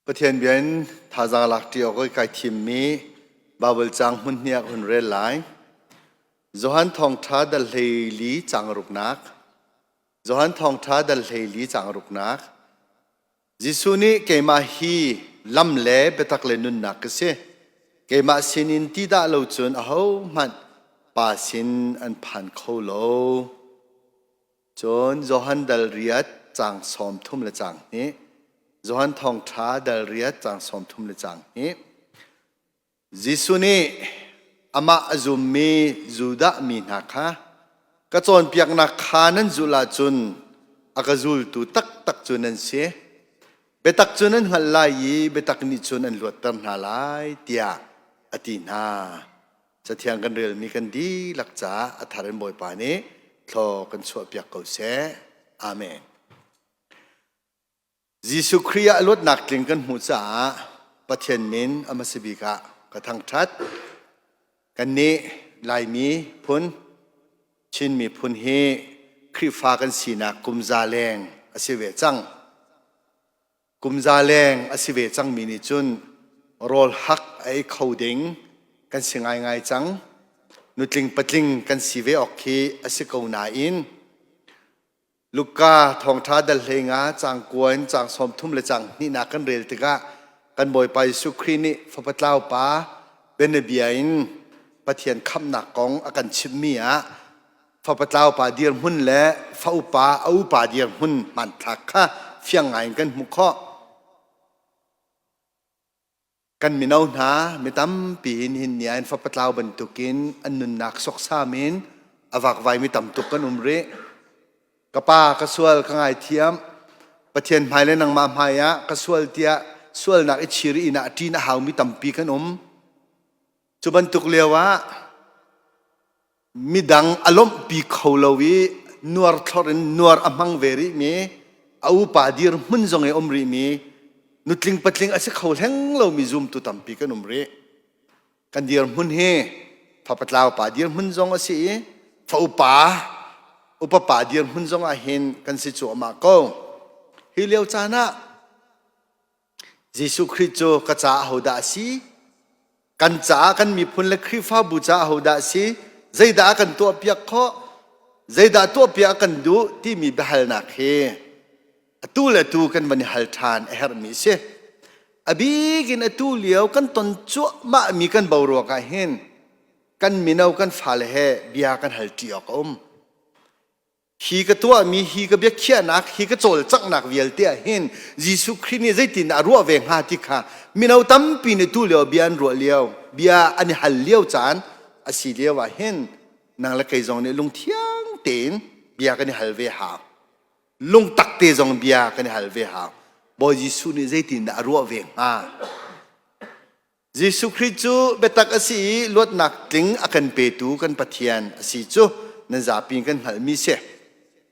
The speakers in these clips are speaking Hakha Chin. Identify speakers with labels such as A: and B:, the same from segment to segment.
A: Pathian bia in thazaang lak ṭi awk i kai thimmi Baibal caang hmun hnih ah ka hun rel lai. Johan Thawngṭha dal 14 caang ruknak. Johan Thawngṭha dal 14 caang ruknak. Jesuh nih keimah hi lam le biatak le nunnak ka si. Keimah sinin ti dah lo cun ahohmanh Pa sin an phan kho lo. Cun Johan dal riat caang 30 le caang hnih. Johan Thawngṭha dal riat caang 30 le caang hnih. Jesuh nih amah a zummi Judah mi hna kha ka cawnpiaknak kha nan zulh ahcun a ka zultu taktak cu nan si. Biatak cu nan hngalh lai i biatak nih cun an luatter hna lai tiah a ti hna. Cathiang kan relmi kan dihlak caah a thar in Bawipa nih thlaw kan chuahpiak ko seh. Amen. Jesuh Khrih ah luatnak tling kan hmuh caah Pathian min a hmasa bik ah ka thangṭhat. Kannih Laimi phun, Chin miphun hi Khrihfa kan sinak kum za leng a si ve cang. Kum za leng a si ve cangmi nih cun rawl hak a ei kho ding kan si ngaingai cang. Nutling patling kan si ve awk khi a si ko nain Luka thawngṭha dal hlei nga caang kua in caang 30 le caang hnihnak kan rel tikah kan Bawipa Jesuh Khrih nih fapa tlau pa bianabia in Pathian khamhnak kong a kan chimhmi ah fapa tlau pa dirhmun le fa upa a upa dirhmun hmanthlak kha fiang ngai in kan hmuh khawh. Kan mino hna mi tampi in hin ni ah fapa tlau bantukin an nunnak soksam in a vakvai mi tam tuk kan um rih. Ka pa ka sual ka ngaithiam Pathian hmai le nangmah hmai ah ka sual tiah sualnak i chir in ah ṭin a haumi tampi kan um. Cu bantuk lio ah midang a lawmhpi kho lo i nuar thlor in nuar a hmang ve rihmi a upa dirhmun zong i um rihmi nutling patling a si kho hleng lomi zumtu tampi kan um rih. Kan dirhmun hi fapatlau pa dirhmun zong a si i fa upa upa pa dirhmun zong ah hin kan si cuahmah ko. Hi lio caan ah Jesuh Khrih cu ka caah hodah a si? Kan caah kan miphun le Khrihfabu caah hodah a si? Zeidah a kan tuahpiak khawh? Zeidah tuahpiak a kan duh timi biahalnak hi atu le atu kan van i hal ṭhan a herhmi a si. A bik in atu lio kan ton cuahmahmi kan boruak ah hin kan mino kan fale he bia kan hal ṭi awk a um. Hi ka tuahmi hi ka biakhiahnak hi ka cawlcanghnak vialte ah hin Jesuh Khrih nih zeitin a ruah ve hnga ti kha mino tampi nih tu lio bia an ruah lio bia an i hal lio caan a si lio ah hin nang le kei zong nih lungthiang tein bia kan i hal ve hau lungtak te zong bia kan i hal ve hau Bawi Jesuh nih zeitin dah a ruah ve hnga Jesuh Khrih cu biatak a si i luatnak tling a kan petu kan Pathian a si cu nan zapi in kan hngalhmi si.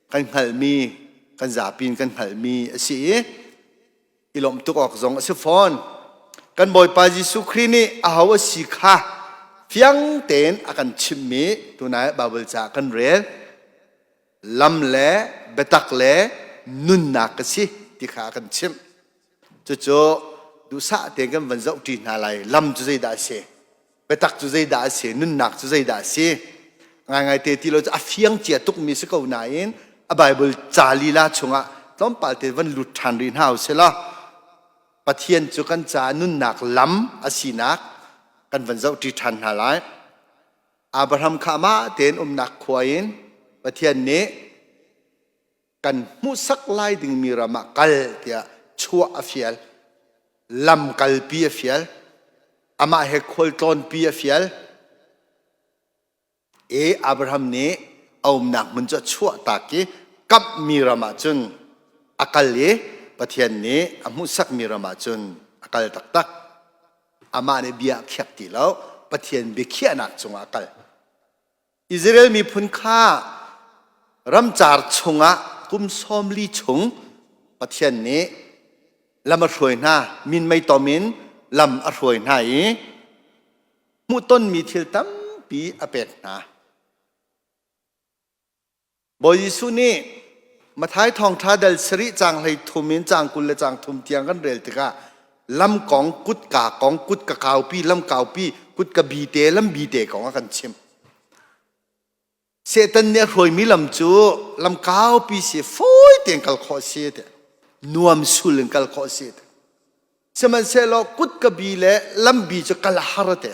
A: Kan hngalhmi, kan zapi in kan hngalhmi a si i i lawmh tuk awk zong a si fawn. Kan Bawipa Jesuh Khrih nih aho a si kha fiang tein a kan chimhmi tunai Baibal ca kan rel. Lam le biatak le nunnak ka si ti kha a kan chimh. Cucu duhsah tein kan van zohṭi hna lai. Lam cu zeidah a si? Biatak cu zeidah a si? Nunnak cu zeidah a si? Ngaingai te ti lo cu a fiang cia tukmi si ko nain a Bible ca lila chungah tlawmpal te van lut ṭhan rih hna u sih law Pathian cu kan caah nunnak lam a sinak kan van zohṭi ṭhan hna lai. Abraham kha amah tein umnak khua in Pathian nih kan hmuhsak lai dingmi ram ah kal tiah chuah a fial lam kalpi a fial amah he khualtlawnpi a fial i Abraham nih a umnak hmun cu a chuah tak i kamhmi ram ah cun a kal i Pathian nih a hmuhsakmi ram ah cun a kal taktak amah nih bia a khiak ti lo Pathian biakhiahnak cungah a kal Israel miphun kha ramcar chungah kum 40 chung Pathian nih lam a hruai hna, minmei tom in lam a hruai hna i hmuhtonmi thil tampi a pek hna. Bawi Jesuh nih Matthai thawngṭha dal sarih caang hlei thum in caang 20 le caang thum tiang kan rel tikah. Lam kong, kutka kong, kutka kaupi, lam kaupi, kutka bite, lam bite kong a kan chimh. Satan nih a hruaimi lam cu lam kaupi si, fawi tein kal khawh si te. Nuam sul in kal khawh si te. Sihmanhsehlaw kutka bi le lambi cu kal a har te.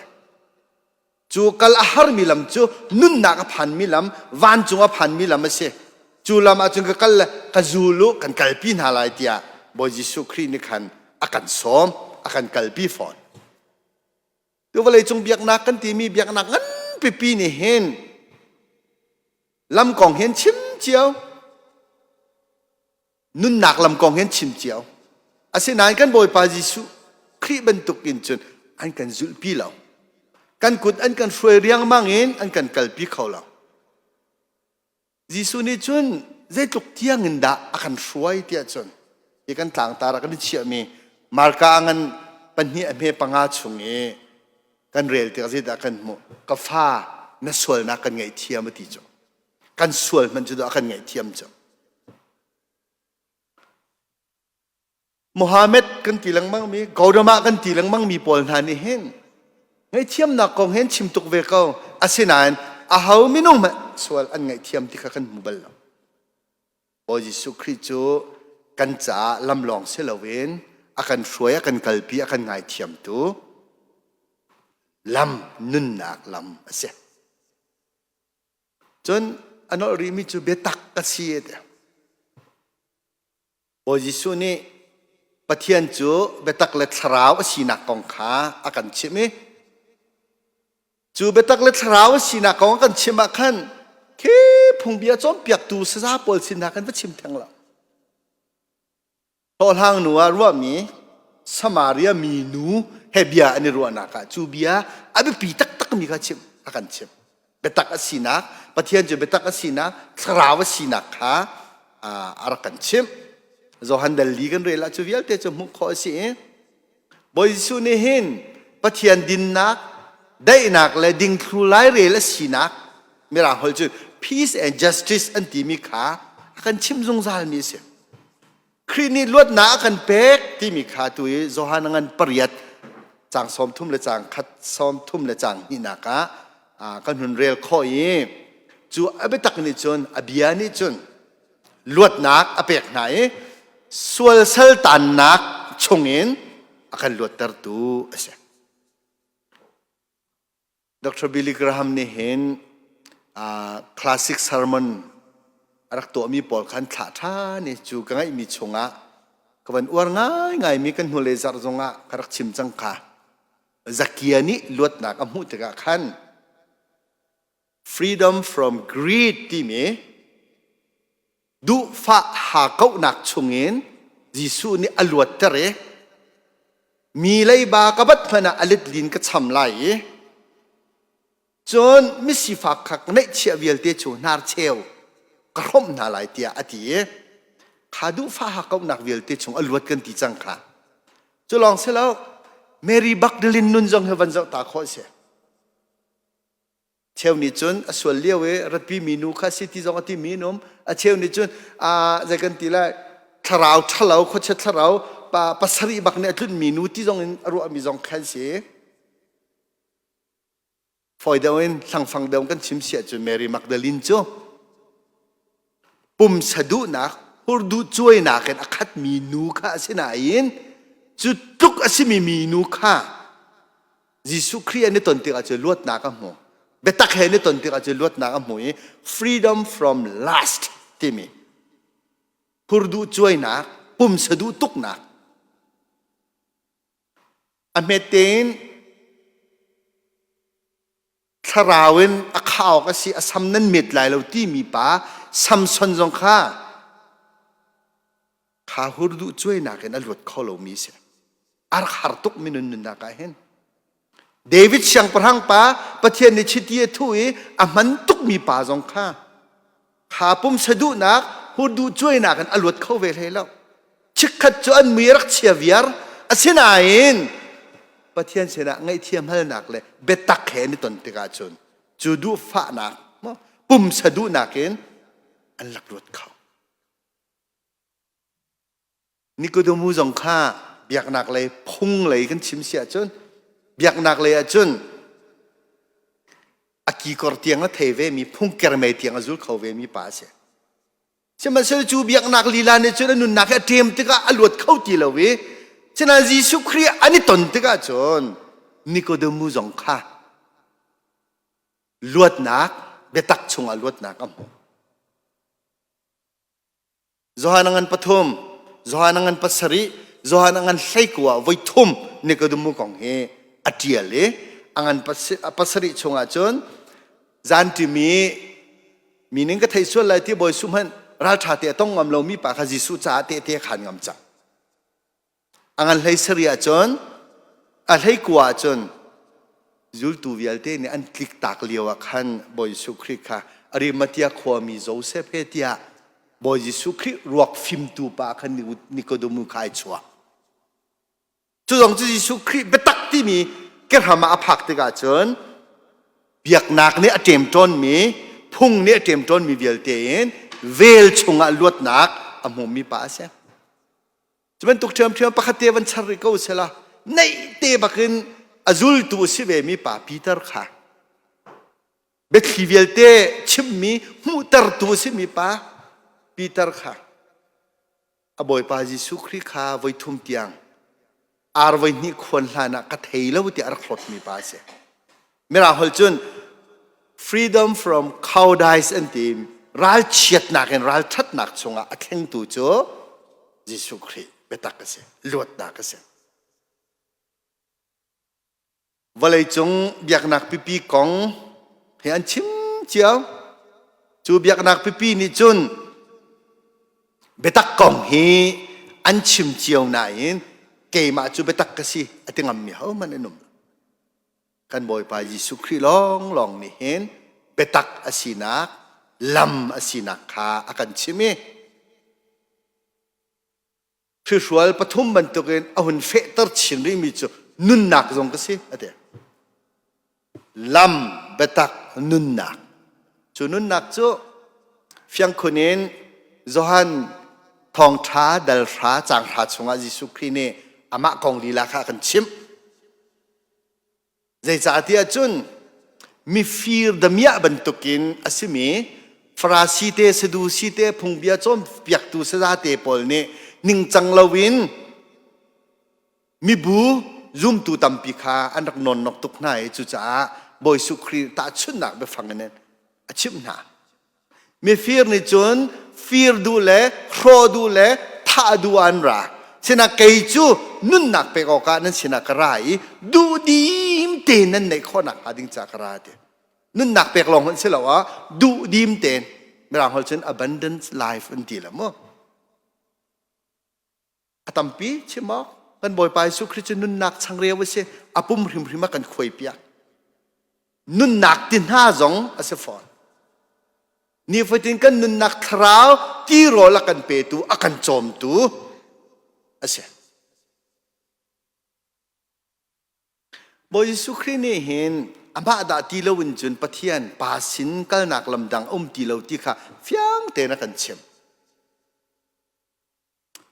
A: Cu kal a harmi lam cu nunnak a phanmi lam, vancung a phanmi lam a si. Cu lam ahcun ka kal le ka zul u, kan kalpi hna lai tiah Bawi Jesuh Khrih nih khan a kan sawm, a kan kalpi fawn. Tu vawleicung biaknak kan timi biaknak nganpipi nih hin lam kong hin chim cio, nunnak lam kong hin chim cio. Asinain kan Bawipa Jesuh Khrih bantuk in cun an kan zulhpi lo. Kan kut an kan hruai riangmang in an kan kalpi kho lo. Jesuh nih cun zeitluk tiang in dah a kan hruai tiah cun hi kan tlangtar ah kan i chiahmi Marka ngan pahnih a hme panga chung i kan rel tikah zeidah kan hmuh ka fa na sualnak kan ngaihthiam a ti cu kan sual hmanh cu a kan ngaihthiam cu Muhammad kan ti lengmang mi Gaudama kan ti lengmang mi pawl hna nih hin ngaihthiamnak kong hin chim tuk ve ko asinain aho minung hmanh sual an ngaihthiam ti kha kan hmu bal lo Bawi Jesuh Khrih cu kan caah lam lawng si loin a kan hruai a kan kalpi a kan ngaithiamtu lam nunnak lam a si Cun a nolh rihmi cu biatak a si a ti. Bawi Jesuh nih Pathian cu biatak le thlarau a sinak kong kha a kan chimh i cu biatak le thlarau a sinak kong a kan chimh ah khan khi phungbia cawnpiaktu saza pawl sin hna kan va chim theng lo. Hlawhhlang nu ah ruahmi Samaria minu he bia an i ruahnak ah cu bia a biapi taktakmi kha chimh a kan chimh. Biatak a sinak, Pathian cu biatak a sinak, thlarau a sinak kha a rak kan chimh. Johan dal li kan rel ah cu vialte cu hmuh khawh a si i Bawi Jesuh nih hin Pathian dinnak, daihnak le dingthlu lairel a sinak Mirang holh cu peace and justice an timi kha a kan chimh zungzalmi a si. Khrih nih luatnak a kan pek timi kha tu i Johan ngan pariat caang 30 le caang khat 30 le caang hnihnak ah kan hun rel khawh i cu a biatak nih cun a bia nih cun luatnak a pek hna i sual saltannak chungin a kan luattertu a si. Dr. Billy Graham nih hin classic sermon a rak tuahmi pawl khan thlah ṭhan i cu ka ngaihmi chungah ka van uar ngaingaimi kan hnulei zarh zongah ka rak chim cang kha. Zakia nih luatnak a hmuh tikah khan freedom from greed timi duhfah haakauhnak chungin Jesuh nih a luatter i mi leiba ka bat hmanh ah a litlin ka cham lai i cun misifak kha ka neihchiah vialte cu hnarcheu ka hrawmh hna lai tiah a ti i kha duhfah haakauhnak vialte chung a luat kan ti cang kha. Cu lawng si lo Mary Magdalene nun zong hi van zoh ta khawh a si. Cheu nih cun a sual lio i ratpi mi nu kha si ti zong a timi an um. A cheu nih cun zei kan ti lai thlarau ṭhalo khuachia thlarau pa pasarih bak nih a tlunh mi nu ti zong in a ruahmi zong khan si. Fawi deuh in hlangfang deuh kan chim si ahcun Mary Magdalene cu pumsa duhnak hurduh cuainak in a khatmi nu kha a si nain cu tluk a simi minu kha Jesuh Khrih an i ton tikah cu luatnak a hmu. Biatak he an i ton tikah cu luatnak a hmu i freedom from lust timi hurduh cuainak, pumsa duh tuknak a hmet tein thlarau in a khah awk a si a sam nan met lai lo timi pa Samson zong kha kha hur duh cuainak in a luat kho lomi si a rak har tuk minun nunnak ah hin David siangpahrang pa Pathian nih chiti a thuh i a hman tukmi pa zong kha kha pumsa duhnak hur duh cuainak in a luat kho ve hlei lo chikkhat cu an mui rak chia viar asinain Pathian sinah ngaihthiam halnak le biatak he an i ton tikah cun cu duhfahnak pumsa duhnak in an lak luat kho Nikodemu zong kha. Biaknak lei phung lei kan chim si ahcun biaknak lei ahcun a kikor tiang a thei ve mi phung kermei tiang a zul kho ve mi pa a si. Sihmanhsehlaw cu biaknak lila nih cun a nunnak hi a ṭem tikah a luat kho ti lo i sinain Jesuh Khrih an i ton tikah cun Nikodemu zong kha luatnak biatak chungah luatnak a hmu. Johan a ngan pathum, Johan a ngan pasarih, Johan a ngan 19 voi thum Nikodemu kong hi a ṭial i a ngan pasarih chungah cun zanṭim i mi ning ka thei sual lai ti bawi su hmanh ralṭha te a tong ngam lomi pa kha Jesuh caah tehte khaan ngam cang. A ngan hlei sari ahcun a hlei kua ahcun zultu vialte nih an tlik tak lio ah khan Bawi Jesuh Khrih kha Arimathea khuami Josef he tiah Bawi Jesuh Khrih ruak fimtu pa khan Nikodemu kha ai chuah. Cu zong cu Jesuh Khrih biatak timi kehram ah a phak tikah cun biaknak nih a ṭemṭawnmi phung nih a ṭemṭawnmi vialte in vel chungah luatnak a hmumi pa a si. Cu bantuk ṭhiamṭhiam pakhat te van char rih ko sela neih te bakin a zultu a si vemi pa Peter kha biathli vialte chimmi hmuhtertu a simi pa Peter kha a Bawipa Jesuh Khrih kha voi thum tiang ar voi hnih khuan hlan ah ka thei lo tiah a rak hlawtmi pa a si. Mirang holh cun freedom from cowardice an ti ralchiatnak in ralṭhatnak chungah a thlengtu cu Jesuh Khrih biatak a si, luatnak a si. Vawleicung biaknak pipi kong he an chim cio. Cu biaknak pipi nih cun biatak kong hi an chim cio nain keimah cu biatak ka si a ti ngammi hohmanh an um lo. Kan Bawipa Jesuh Khrih lawnglawng nih hin biatak a sinak, lam a sinak kha a kan chim i Hrihrual pathum bantukin a hun fehter chin rihmi cu nunnak zong ka si a ti. Lam biatak nunnak. Cu nunnak cu fiangkhun in Johan thawngṭha dal hra caang hra chungah Jesuh Khrih nih amah kong lila kha a kan chimh. Zeicahtiah cun mifir damiah bantukin a simi Farasi te, Sadusi te, phungbia cawnpiaktu sazate pawl nih ningcang loin mibu zumtu tampi kha an rak nawnnok tuk hna i cucaah Bawi Jesuh Khrih tahchunhnak biafang in a chimh hna. Mifir nih cun fir duh le hrawh duh le thah duh ah an ra. Sinah kei cu nunnak pek awkah nan sinah ka ra i duhdim tein nan neih khawh nakhnga ding caah ka ra ti. Nunnak pek lawng hmanh si lo ah duhdim tein Mirang holh cun abundant life an ti la mu. A tampi chim awk kan Bawipa Jesuh Khrih cu nunnak changreu a si a pum hrimhrim a kan khuai piak nunnak ti hna zong a si fawn nifatin kan nunnak thlarau tirawl a kan petu a kan cawmtu a si Bawi Jesuh Khrih nih hin amah dah ti loin cun Pathian Pa sin kalnak lam dang a um ti lo ti kha fiang tein a kan chimh.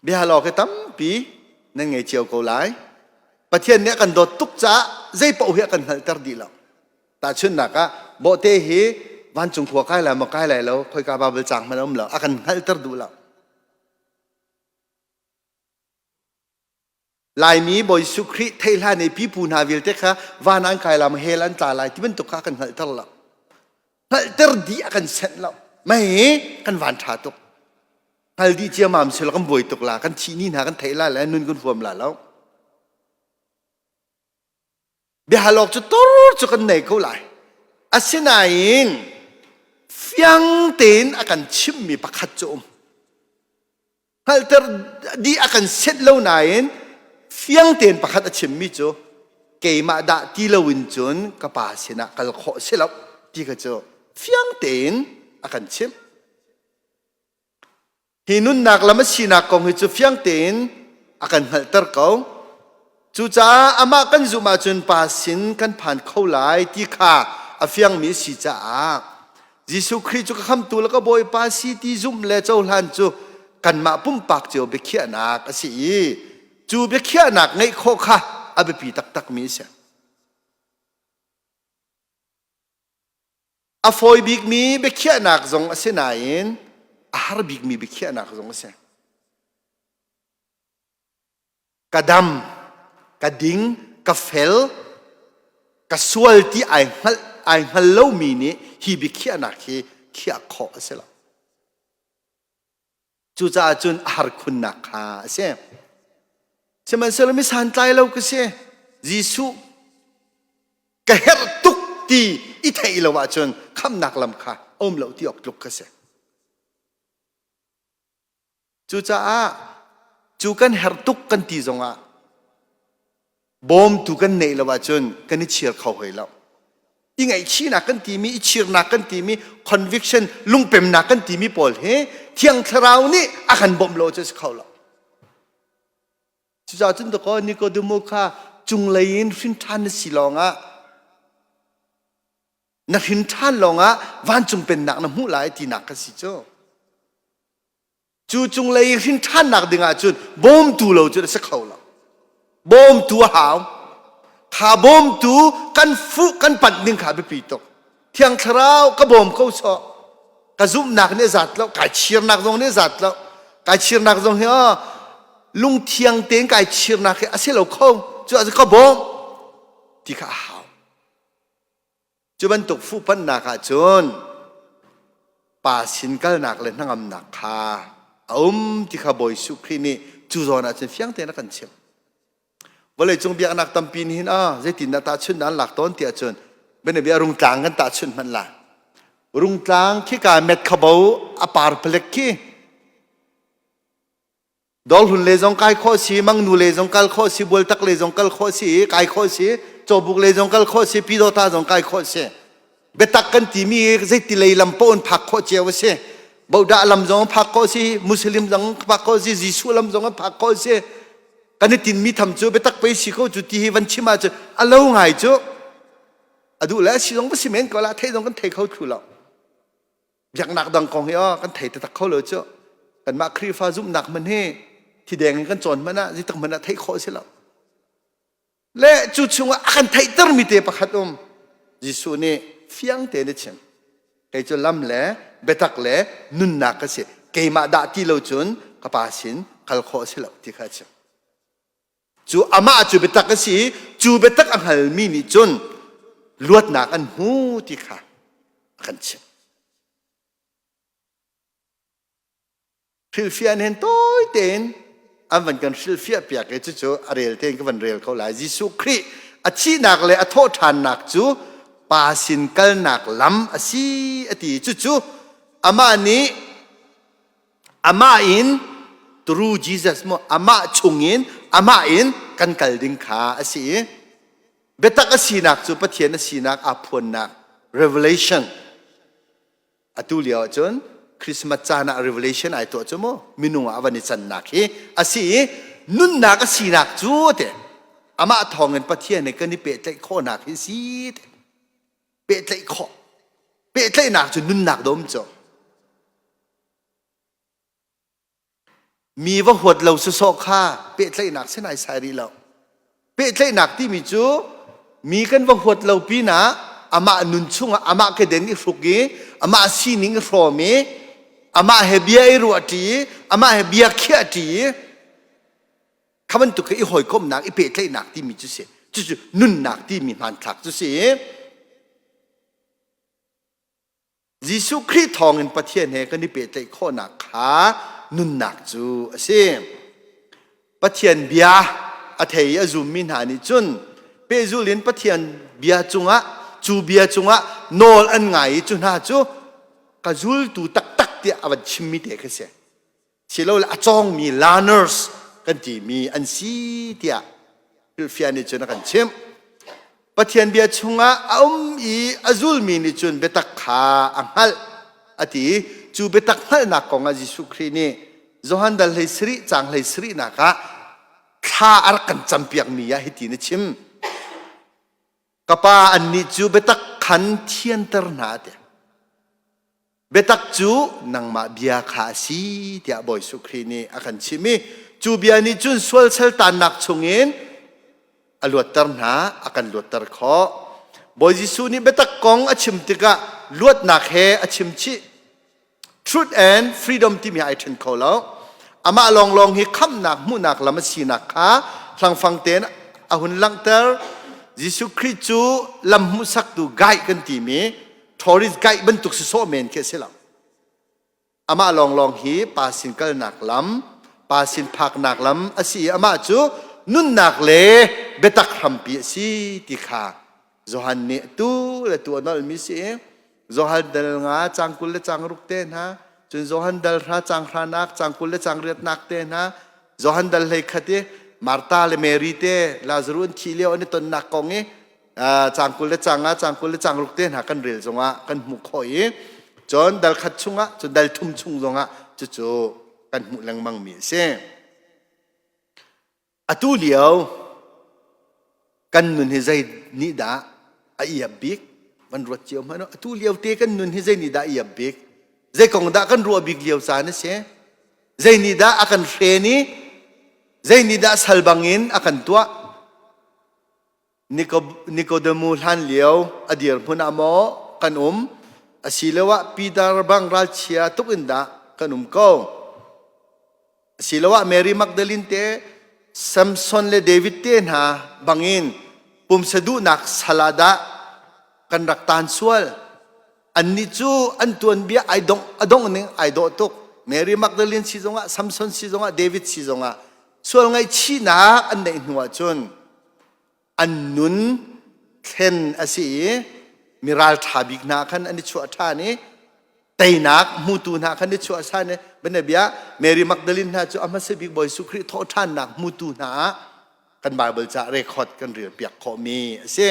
A: Biahal awk hi tampi nan ngei cio ko lai. Pathian nih a kan dawt tuk caah zei paoh hi a kan hngalhter dih lo. Tahchunhnak ah bawhte hi vancung khua kai lai maw kai lai lo khoika Bible caang hmanh a um lo a kan hngalhter duh lo. Laimi Bawi Jesuh Khrih theih hlan i pipu hna vialte kha van an kai lai maw hell an tla lai ti bantuk kha a kan hngalhter lo. Hngalhter dih a kan senh lo. Mei kan van ṭha tuk. Hngal dih ciamam si lo kan buai tuk la kan thih ni hna kan theih la le nun kan huam la lo. Biahal awk cu tur cu kan nei ko lai. Asinain fiang tein a kan chimmi pakhat cu um. Hngalhter dih a kan set lo nain fiang tein pakhat a chimmi cu keimah dah ti loin cun ka pa sinah kal khawh si lo ti kha cu fiang tein a kan chimh. Hi nunnak lam a sinak kong hi cu fiang tein a kan hngalhter ko. Cucaah amah kan zumh ahcun Pa sin kan phan kho lai ti kha a fiangmi a si caah Jesuh Khrih cu ka khamtu le ka Bawipa si ti zumh le cohlan cu kanmah pumpak cio biakhiahnak a si i. Cu biakhiahnak ngeih khawh kha a biapi taktakmi a si. A fawi bikmi biakhiahnak zong a si nain a har bikmi biakhiahnak zong a si. Ka dam, ka ding, ka fel, ka sual ti ai hngalh ai hngal lomi nih hi biakhiahnak hi khiah khawh a si lo. Cucaah cun a har khunnak kha a si. Sihmanhsehlaw mi santlai lo ka si. Jesuh ka herh tuk ti i theih lo ahcun khamnak lam kha a um lo ti awk tluk ka si. Cucaah cu kan herh tuk kan ti zongah bawmtu kan neih lo ahcun kan i chir kho hoi lo. I ngaihchihnak kan timi, i chirnak kan timi, conviction lungpemnak kan timi pawl hi Thiang Thlarau nih a kan bawmh lo cu a si kho lo. Cucaah cun dakaw Nikodemo kha cunglei in hrin ṭhan na si lawngah na hrin ṭhan lawngah vancung pennak na hmuh lai tinak ka si cu. Cu cunglei hrin ṭhannak ding ahcun bawmtu lo cu a si kho lo. Bawmtu a hau. Kha bawmtu kan fuh kan panh ding kha biapi tuk. Thiang Thlarau ka bawm ko sawh. Ka zumhnak nih a zat lo, kai chirnak zong nih a zat lo. Kai chirnak zong hi oh, lungthiang tein kai chirnak hi a si lo kho. Cu ah ka bawm ti kha a hau. Cu bantuk fuhpanhnak ah cun pa sin kalnak le hnangamnak kha a um ti kha Bawi Jesuh Khrih nih cu zawn ah cun fiang tein a kan chimh. Vawleicung biaknak tampi nih hin ah zeitindah tahchunh an lak tawn tiah cun bianabia rungtlang kan tahchunh hmanh la. Rungtlang khika met khabo a par palek khi Dawrhlun le zong kai khawh si, mangnu le zong kal khawh si, bualtak le zong kal khawh si, kai khawh si, cawbuk le zong kal khawh si, pidawta zong kai khawh si. Biatak kan timi zeiti lei lam paoh in phak khawh cio a si. Bodah lam zong phak khawh si, Muslim zong phak khawh si, Jesuh lam zong phak khawh si. Kan i tinmi tham cu biatak pei si ko cu ti hi van chim ahcun a lo ngai cu. A duh le a si zong va si men ko la, theih zong kan thei kho thlu lo. Biaknak dang kong hi aw kan thei taktak kho lo cu. Kanmah Khrihfa zumhnak hmanh hi thideng in kan cawn hmanh ah zeitik hmanh ah theih khawh a si lo. Le cu chungah a kan theihtermi te pakhat um. Jesuh nih fiang tein a chim. Kei cu lam le biatak le nunnak ka si. Keimah dah ti lo cun ka pa sin kal khawh a si lo ti kha a chim. Cu amah cu biatak a si i cu biatak a hngalmi nih cun luatnak an hmu ti kha a kan chimh. Hrilhfiah hen tawi tein an van kan hrilhfiah piak i cucu a rel tein ka van rel ko lai. Jesuh Khrih a thihnak le a thawhṭhannak cu pa sin kalnak lam a si a ti. Cucu amah nih Amah in through Jesus mu amah chungin amah in kan kal ding kha a si i biatak a sinak cu Pathian a sinak aa phuannak revelation atu lio ahcun Christmas caan ah revelation ai tuah cu mu minung ah van i cannak hi a si i nunnak a sinak cu te amah thawngin Pathian he kan i pehtlaih khawhnak hi si te pehtlaih khawh pehtlaihnak cu nunnak dom cu Mi va huat lo sawsawh kha pehtlaihnak si naisai rih lo. Pehtlaihnak timi cu mi kan va huat lo pinah amah nun chungah amah keden i hruk i amah sining i hrawm i amah he bia i ruahṭi i amah he bia khiahṭi i kha bantuk i hawikomhnak i pehtlaihnak timi cu si. Cucu nunnak timi hmanthlak cu si. Jesuh Khrih thawngin Pathian he kan i pehtlaih khawhnak kha nunnak cu a si. Pathian bia a thei i a zummi hna nih cun pehzul in Pathian bia cungah cu bia cungah nawl an ngai i cu hna cu ka zultu taktak tiah a van chimmi te khi si. Silole a cawngmi learners kan timi an si tiah hrilhfiah nih cun a kan chimh. Pathian bia chungah a um i a zulmi nih cun biatak kha a hngalh a ti. Cu biatak hngalhnak kong ah Jesuh Khrih nih Johan dal hlei sarih caang hlei sarihnak ah thla a rak kan campiakmi ah hitin a chim. Ka pa annih cu biatak khan thianter hna tiah. Biatak cu nangmah bia kha a si tiah Bawi Jesuh Khrih nih a kan chimh i Cu bia nih cun sual saltannak chungin a luatter hna, a kan luatter khawh. Bawi Jesuh nih biatak kong a chim tikah luatnak he a chim chih. Truth and freedom timi ai ṭhen kho lo. Amah lawnglawng hi khamhnak hmuhnak lam a sinak kha hlangfang tein a hun langhter. Jesuh Khrih cu lam hmuhsaktu guide kan timi tourist guide bantuk si sawh men khi a si lo. Amah lawnglawng hi pa sin kalnak lam, pa sin phaknak lam a si i amah cu nunnak le biatak hrampi a si ti kha Johan nih tu le tu a nolhmi si i Johan dal nga cang 20 le cang ruk te hna, cun Johan dal hra cang hranak cang 20 le cang riatnak te hna, Johan dal hlei khat i Martha le Mary te Lazarus an thih lio an i tonnak kong i cang 20 le cang nga cang 20 le cang ruk te hna kan rel zongah kan hmuh khawh i cun dal khat chungah cun dal thum chung zongah cucu kan hmuh lengmang mi a si. Atu lio kan nun hi zei nih dah a iap bik? Van ruat cio hmanh u. Atu lio te kan nun hi zei nih dah a iap bik? Zei kong dah kan ruah bik lio caan a si? Zei nih dah a kan hren i zei nih dah sal bangin a kan tuah? Nikodemu hlan lio a dirhmun ah maw kan um? Asiloah Peter bang ralchia tuk in dah kan um ko? Asiloah Mary Magdalene te, Samson le David te hna bangin pumsa duhnak sal ah dah kan rak taan sual. Annih cu an tuanbia ai dongh a dongh ning ai dawh tuk. Mary Magdalene si zongah, Samson si zongah, David si zongah sual ngaihchihnak an neih hnu ahcun an nun thlen a si i mi ralṭha bik hna khan an i chuah ṭhan i teinak hmutu hna khan i chuah ṭhan i bianabia Mary Magdalene hna cu a hmasa bik Bawi Jesuh Khrih thawhṭhannak hmutu hna ah kan Bible ca record kan rel piak khawhmi a si.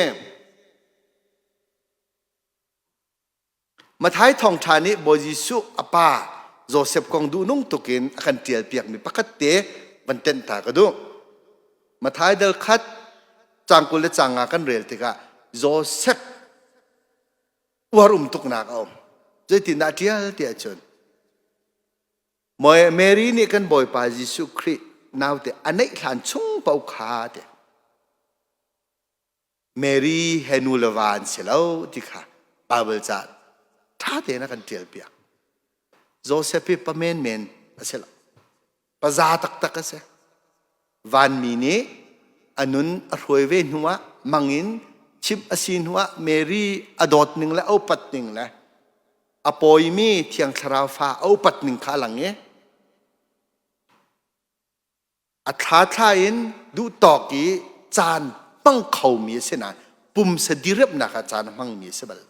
A: Matthai thawngṭha nih Bawi Jesuh a pa Josef kong duhnung tukin a kan ṭialpiakmi pakhat te van tenh ta ka duh. Matthai dal khat caang 20 le caang nga kan rel tikah Josef uar um tuknak a um. Zeitindah a ṭial ti ahcun Mary nih kan Bawipa Jesuh Khrih naute a neih hlan chung paoh kha ti Mary he nu le va an si lo ti kha Bible ca ṭha tein a kan ṭial piak. Joseph hi pa menmen a si lo. Paza taktak a si. Vanmi nih a nun a hruai ve hnuah mangin chimh a si hnuah Mary a dawt ning le a upat ning le a pawimi Thiang Thlarau fa a upat ning kha a lang i A thla in duhtawk i caan hmang khomi a si nain pumsa diriamhnak ah caan a hmangmi a si bal.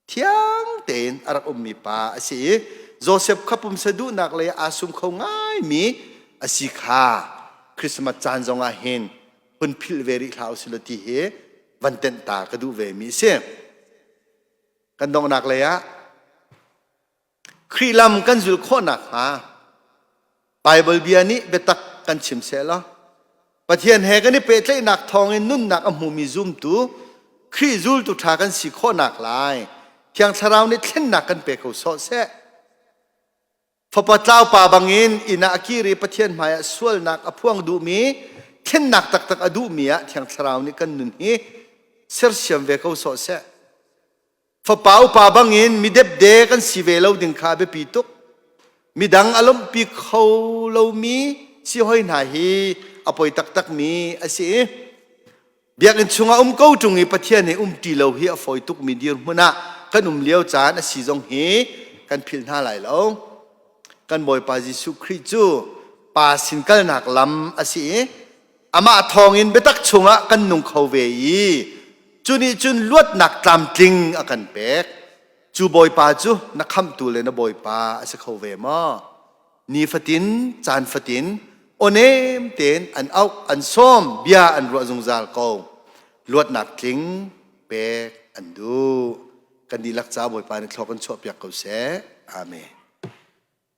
A: Thiang tein a rak ummi pa a si i Joseph kha pumsa duhnak lei aa sum kho ngaimi a si kha Christmas caan zongah hin hun philh ve rih hlah usih ti hi van tenh ta ka duh ve mi a si. Kan donghnak lei ah Khrih lam kan zulh khawh nakhnga Baibal bia nih biatak kan chim sehla Pathian he kan i pehtlaihnak thawngin nunnak a hmumi zumtu Khrih zultu ṭha kan si khawhnak lai Thiang Thlarau nih thlennak kan pe ko sawh seh. Fapa tlau pa bangin inn ah a kir i Pathian hmaiah sualnak a phuang duhmi thlennak taktak a duhmi ah Thiang Thlarau nih kan nun hi sersiam ve ko sawh seh. Fapa upa bangin mi depde kan si ve lo ding kha a biapi tuk. Midang a lawmhpi kho lomi si hoi hna hi a poi taktakmi a si i biakinn chungah um ko ṭung i Pathian he um ṭi lo hi a fawi tukmi dirhmun ah kan um lio caan a si zong hi kan philh hna lai lo. Kan Bawipa Jesuh Khrih cu Pa sin kalnak lam a si i Amah thawngin biatak chungah kan nung kho ve i cu nih cun luatnak tlamtling a kan pek. Cu Bawipa cu na khamhtu le na Bawipa a si kho ve maw? Nifatin, caan fatin, awnem tein an auh, an sawm, bia an ruah zungzal ko. Luatnak tling pek an duh. Kan dihlak ca Bawipa nih thlawk kan chuahpiak ko seh. Amen.